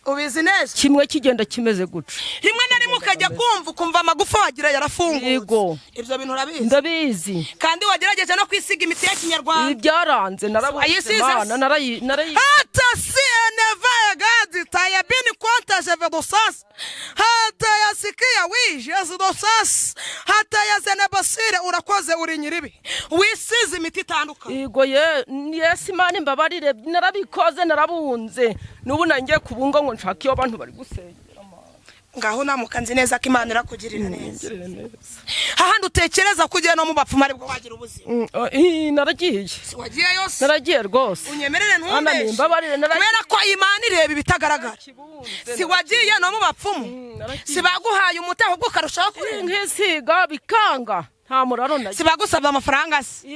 Ubizi neza? Kimwe kigenda kimeze guca. Rimwe na rimwe ukajya kumva ukumva amagufa wagira yarafungutse. Yego. Ibyo bintu urabizi? Ndabizi. Kandi wagerageje no kwisiga imiti ya kinyarwanda? Ibi byaranze, narabuze. Ayisize Mana se? narayi. Hata si eneva gadi tayabini kwanta jevedosas hata yasikia wi jesidosas hata yazenebasire. Urakoze, uri nyiribi wisize imiti itandukanye. Yego ye, Yesu, Imana imbabarire, narabikoze, narabunze, n'ubu nangiye kubunga ngo nshake iyo abantu bari gusengera. Ngaho namuka, nzi neza ko Imana irakugirira neza. Ngirire neza. Hahandi utekereza ko ugiye no mu bapfumu aribwo wagira ubuzima? Naragiye. Wagiye yose? Naragiye rwose. Unyemerere Ana ntumbeshe. nimbabarire, naragiye. Kubera ko Imana ireba ibitagaragara. Kibunze. Si wagiye no mu bapfumu? Naragiye. Si baguhaye umuti ahubwo ukarushaho kurenga? Nkisiga bikanga, nta muraro nagiye. Si bagusabye amafaranga se?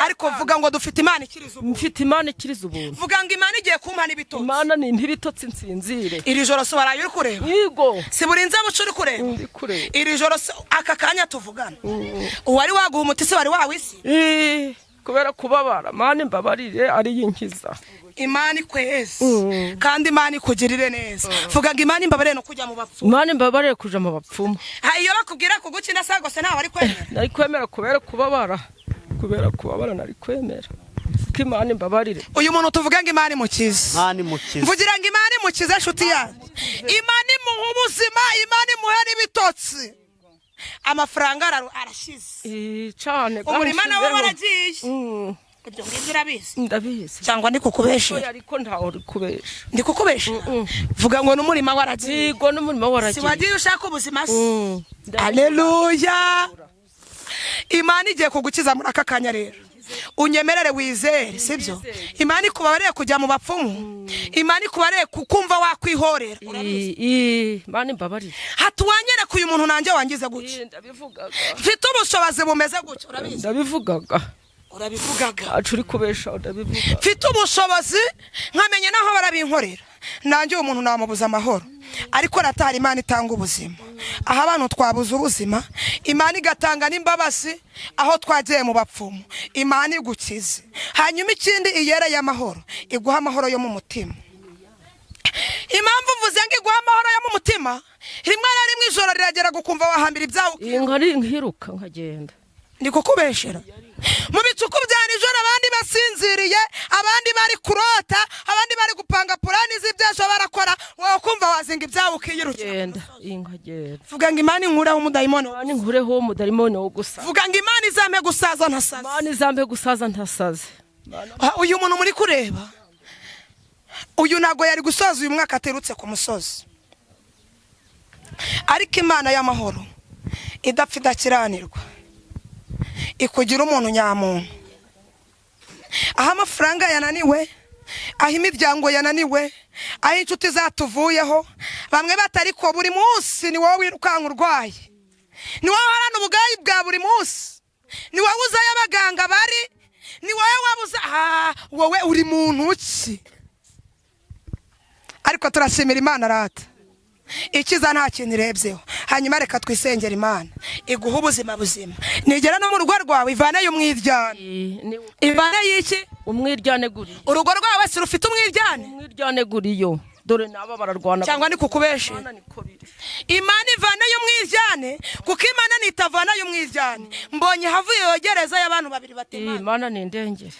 Ariko vuga ngo dufite Imana ikiriza ubuntu. Mfite Imana ikiriza ubuntu. Vuga ngo Imana igiye kumpa n'ibitotsi. Imana ni ibitotsi nsinzire. Iri joro se waraye uri kureba? Yego. Si burinze buca uri kureba? Ndi kureba. Iri joro se, aka kanya tuvugana, uwari waguha umuti se wari wawisi? Kubera kubabara, Mana imbabarire, ariyo inkiza. Imana ikweze kandi Imana ikugirire neza. Vuga ngo Imana imbabarire no kujya mu bapfumu. Imana imbabarire kuja mu bapfumu. Ha, iyo bakubwira kugukina sa gose ntawe ari kwemera? Nari kwemera kubera kubabara, kubera kubabara nari kwemera ko Imana imbabarire. Uyu muntu tuvuge ngo Imana imukize. Imana imukize. Mvugira ngo Imana imukize nshuti yanjye, Imana imuha ubuzima, Imana imuhe n'ibitotsi. Amafaranga arashize. Cane. Umurima nawo bwanshizeho. waragiye. Ibyo ngibyo urabizi? Ndabizi. Cyangwa ndi kukubeshera? Oya, ariko ntawe uri kubesha. Ndi kukubeshera? Vuga ngo n'umurima waragiye. Yego, n'umurimo Si waragiye. wagiye ushaka ubuzima se? Mm. Aleluya! Imana igiye kugukiza muri aka kanya. Rero unyemerere wizere, sibyo? Imana ikubabarire kujya mu bapfumu, Imana ikubarire kukumva wakwihorera. Imana imbabarire. Hatuwanyereka uyu muntu nanjye wangize gutya. Ndabivugaga. Mfite ubushobozi bumeze gutya, urabizi? Ndabivugaga. Urabivugaga. Ntacu uri kubesha, ndabivuga. Mfite ubushobozi nkamenya n'aho barabinkorera, nanjye uwo muntu namubuza amahoro. Ariko ratari Imana itanga ubuzima aho abantu twabuze ubuzima, Imana igatanga n'imbabazi aho twagiye mu bapfumu. Imana igukize. Hanyuma ikindi, iyereye amahoro, iguha amahoro yo mu mutima. Impamvu mvuze ngo iguha amahoro yo mu mutima, rimwe na rimwe ijoro riragera gukumva wahambira ibyawe. Iyi nkari nkiruka nkagenda. Ndi kukubeshera? Mu bicuku bya nijoro, abandi basinziriye, abandi bari kurota, abandi bari gupanga plan z'iby'ejo barakora, wowe kumva wazinga ibyawe ukiyirukira. Genda, iyi nkagenda. Vuga ngo Imana inkureho umudayimoni. Imana inkureho umudayimoni wo gusa. Vuga ngo Imana izampe gusaza ntasaze. Imana izampe gusaza ntasaze. Ah, uyu muntu muri kureba uyu ntabwo yari gusoza uyu mwaka aterutse ku musozi, ariko Imana y'amahoro idapfa, idakiranirwa, ikugira umuntu nyamuntu. Aho amafaranga yananiwe, aho imiryango yananiwe, aho inshuti zatuvuyeho, bamwe batari ko buri munsi ni wowe wirukanka urwaye, ni wowe uharana ubugayi bwa buri munsi, ni wowe uzayo abaganga bari, ni wowe wabuze. Ah, wowe uri muntu ki? Ariko turashimira Imana rata ikiza, nta kintu irebyeho. Hanyuma reka twisengera, Imana iguha ubuzima buzima, nigera no mu rugo rwawe ivaneyo umwiryane. Ni Ivaneyo iki? Umwiryane guriyo. Urugo rwawe si rufite umwiryane? Umwiryane guriyo, dore n'aba bararwana. Cyangwa ni kukubeshe? Imana niko biri. Imana ivaneyo umwiryane, kuko Imana nitavanayo umwiryane, mbonye havuye yogereza y'abantu babiri batemana. Imana ni indengere.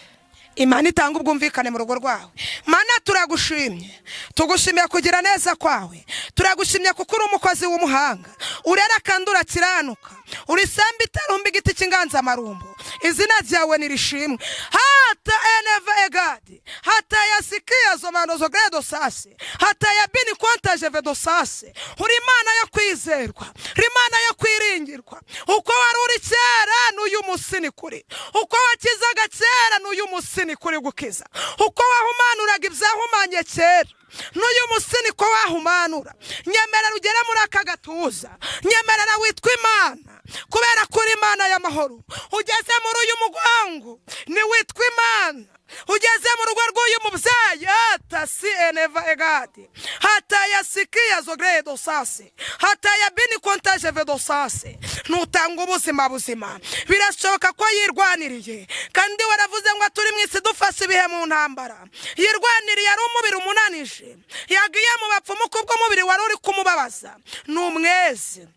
Imana itanga ubwumvikane mu rugo rwawe. Mana, turagushimye, tugushimiye kugira neza kwawe, turagushimye kuko uri umukozi w'umuhanga, urera kandi urakiranuka, uri sambi itarumba igiti cy'inganzamarumbo. Izina ryawe nirishimwe. Hata eneva egadi hata yasikiya zomano zogredo sase hata ya bini kontaje vedo sase. Uri Imana yo kwizerwa, uri Imana yo kwiringirwa. Uko wari uri kera n'uyu munsi ni kuri, uko wakizaga kera n'uyu munsi ni kuri gukiza, uko wahumanuraga ibyahumanye kera n'uyu munsi niko wahumanura. Nyemerera ugere muri aka gatuza, nyemerera witwa Imana, kubera ko uri Imana y'amahoro. Ugeze muri uyu mugongo ni witwa Imana, ugeze mu rugo rw'uyu mubyeyi hata si eneva egadi hata yasikiya zogredo sase hata ya bini kontaje vedo sase. Nutanga ubuzima buzima. Birashoboka ko yirwaniriye, kandi waravuze ngo turi mu isi dufashe ibihe mu ntambara. Yirwaniriye ari umubiri umunanije, yagiye mu bapfumu kubwo umubiri wari uri kumubabaza. Ni umwezi,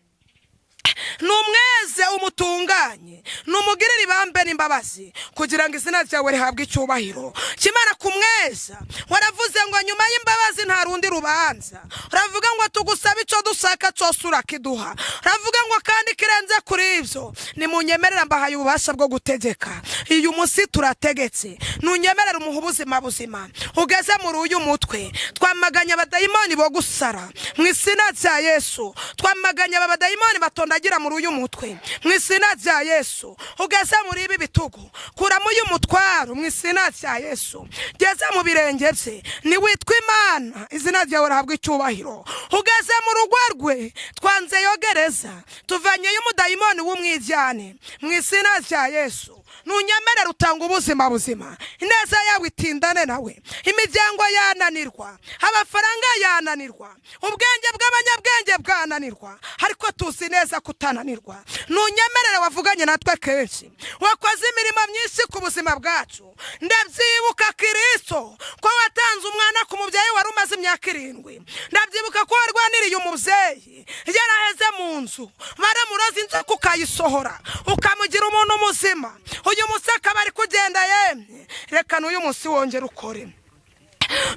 ni umweze, umutunganye, numugirire ibambe n'imbabazi, kugira ngo izina ryawe rihabwe icyubahiro. Kimara kumweza, waravuze ngo nyuma y'imbabazi nta rundi rubanza. Uravuga ngo tugusaba icyo dushaka cyose urakiduha. Uravuga ngo kandi kirenze kuri ibyo, nimunyemerera mbahaye ububasha bwo gutegeka. Uyu munsi turategetse, nunyemerera umuha ubuzima buzima. Ugeze muri uyu mutwe, twamaganye abadayimoni bo gusara mu izina rya Yesu. Twamaganye aba badayimoni batondagira muri uyu mutwe mu izina rya Yesu. Ugeze muri ibi bitugu, kuramo uyu mutwaro mu izina rya Yesu. Geze mu birenge bye, niwitwa Imana, izina ryawe rihabwa icyubahiro. Ugeze mu rugo rwe, twanze yogereza, tuvanyeyo umudayimoni w'umwiryane mu izina rya Yesu. Nunyemerera utanga ubuzima buzima, ineza yawe itindane nawe. Imiryango yananirwa, amafaranga yananirwa, ubwenge bw'abanyabwenge bwananirwa, ariko tuzi neza kutananirwa. Nunyemerere, wavuganye natwe kenshi, wakoze imirimo myinshi ku buzima bwacu. Ndabyibuka Kirisito ko watanze umwana ku mubyeyi wari umaze imyaka 7. Ndabyibuka ko warwaniriye umubyeyi yaraheze mu nzu, baramuroza inzoka ukayisohora, ukamugira umuntu muzima. Uyu munsi akaba ari kugenda yemye. Reka n'uyu munsi wongere ukore.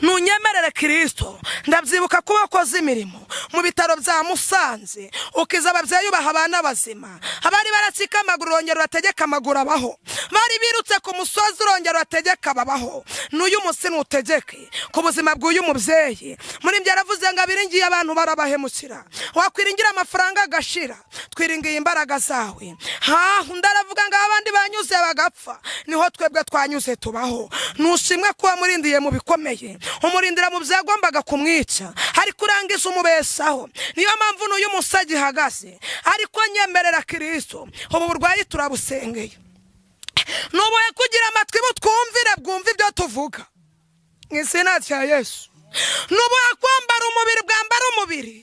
Ntunyemerere Kirisito, ndabyibuka kuba wakoze imirimo mu bitaro bya Musanze, ukiza ababyeyi, ubaha abana bazima. Abari baracika amaguru, urongera urategeka amaguru abaho. Bari birutse ku musozi, urongera urategeka babaho. N'uyu munsi ntutegeke ku buzima bw'uyu mubyeyi. Muri ibyo yaravuze ngo abiringiye abantu barabahemukira, wakwiringira amafaranga agashira, twiringiye imbaraga zawe. Ha, undi aravuga ngo aho abandi banyuze bagapfa, niho twebwe twanyuze tubaho. Nushimwe kuba murindiye mu bikomeye, umurindira mu byagombaga kumwica, ariko urangiza umubesaho. Niyo mpamvu n'uyu munsi agihagaze. Ariko nyemerera Kirisito, ubu burwayi turabusengeye. Nubuhe kugira amatwi butwumvire, bwumve ibyo tuvuga mu izina rya Yesu. Nubuhe kwambara umubiri, bwambara umubiri,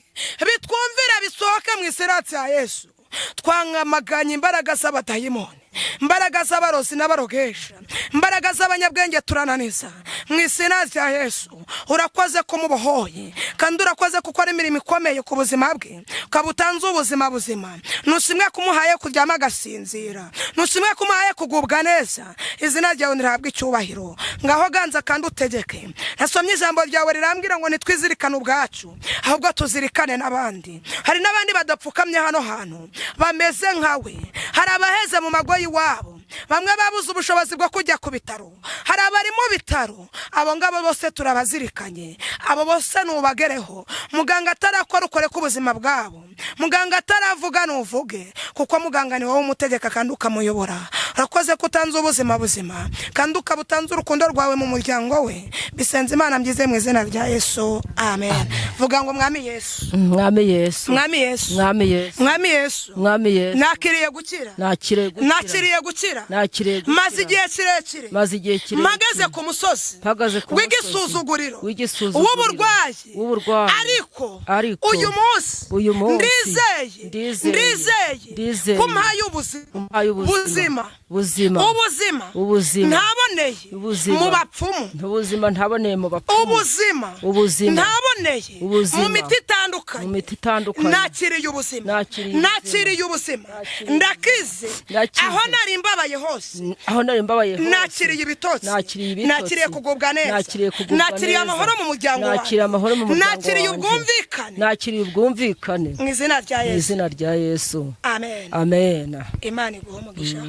bitwumvire, bisohoke mu izina rya Yesu. Twamaganye imbaraga z'abadayimoni, imbaraga z'abarozi n'abarogesha, imbaraga z'abanyabwenge, turananiza mu izina rya Yesu. Urakoze ko mubohoye, kandi urakoze kuko ari imirimo ikomeye ku buzima bwe, ukaba utanze ubuzima buzima. Nushimwe kumuhaye kuryama agasinzira, nushimwe kumuhaye kugubwa neza. Izina ryawe ntihabwe icyubahiro. Ngaho ganza kandi utegeke. Nasomye ijambo ryawe rirambwira ngo ntitwizirikane ubwacu, ahubwo tuzirikane n'abandi. Hari n'abandi badapfukamye hano hantu bameze nkawe. Hari abaheze mu mago y'iwabo, bamwe babuze ubushobozi bwo kujya ku bitaro, hari abari mu bitaro. Abo ngabo bose turabazirikanye, abo bose nubagereho. Muganga atarakora, ukore ku buzima bwabo. Muganga ataravuga, nuvuge, kuko muganga ni wowe umutegeka kandi ukamuyobora. Urakoze ko utanze ubuzima buzima, kandi ukaba utanze urukundo rwawe mu muryango we. Bisenze Imana mbyize mu izina rya Yesu, amen. Vuga ngo: Mwami Yesu. Mwami Yesu. Mwami Yesu. Mwami Yesu. Mwami Yesu. Mwami Yesu. Nakiriye gukira. Nakiriye gukira. Nakiriye gukira. Nakiriye gukira. Maze igihe kirekire. Maze igihe kirekire. Mpagaze ku musozi Mpagaze ku musozi w'igisuzuguriro, w'igisuzuguriro, w'uburwayi, w'uburwayi. Ariko Ariko uyu munsi uyu munsi ndizeye, ndizeye, ndizeye ndizeye ko umpaye ubuzima, umpaye ubuzima, buzima, buzima, ubuzima ubuzima, ntaboneye ubuzima, mu bapfumu, ubuzima ntaboneye mu bapfumu, ubuzima ubuzima, ntaboneye ubuzima, mu miti itandukanye, mu miti itandukanye. Nakiriye ubuzima. Nakiriye ubuzima. Nakiriye ubuzima. Nakiriye. Ndakize. Ndakize. Aho nari mbabaye hose, aho nari mbabaye hose, nakiriye ibitotsi. Nakiriye ibitotsi. Nakiriye kugubwa neza. Nakiriye kugubwa Nakiriye neza. amahoro mu muryango wanjye. Nakiriye amahoro mu muryango Nakiriye wanjye. ubwumvikane. Nakiriye ubwumvikane. Mu izina rya Mu Yesu. izina rya Yesu. Amen. Amen. Imana iguhe umugisha,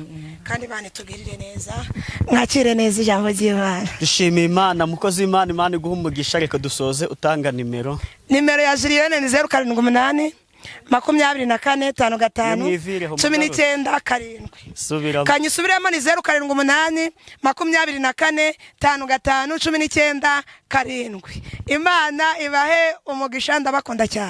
kandi Imana itugirire neza. Mwakire neza ijambo ry'Imana. Dushimiye Imana, mukozi w'Imana. Imana iguha umugisha. Reka dusoze utanga nimero. Nimero ya Julienne ni 078 24 55 Nimwivireho, cumi mugarure. n'icyenda karindwi. Subiramo. Kanyisubiremo, ni 078 24 55 97. Imana ibahe umugisha, ndabakunda cyane.